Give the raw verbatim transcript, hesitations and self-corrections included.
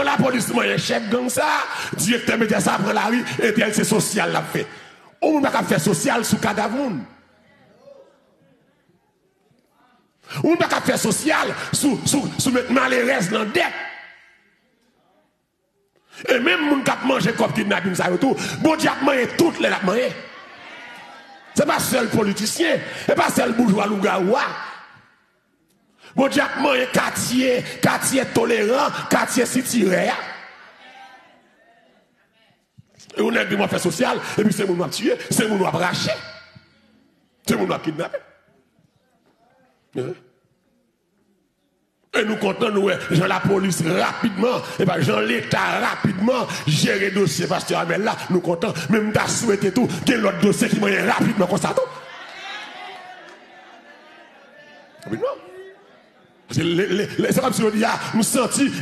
lapolis manyen chèf gang sa, direktè medya sa pran lari, entèl se sosyal l ap fè. Yon moun pa ka fè sosyal sou kadav moun. Yon moun pa ka fè sosyal sou, sou, sou met malerèz nan dèt. E menm moun k ap manje kòb kidnapin sa yo tou, Bondye ap manyen tout lè l ap manyen. Se pa sèl politisyen, se pa sèl boujwa lougawou a. Bondye ap manyen katye, katye toleran, katye sitirè a. E yon nèg di m w ap fè sosyal, epi se moun w ap tiye, se moun w ap rache, se moun w ap kidnape. Hein? E nou kontan, nou wè jan lapolis rapidman, epa jan Leta rapidman jere dosye pastè Amèl la, nou kontan. Men m ta swete tou gen lòt dosye ki manyen rapidman konsa tou. Rapidman. Paske le, le, le, se kòmsi yo di a, nou santi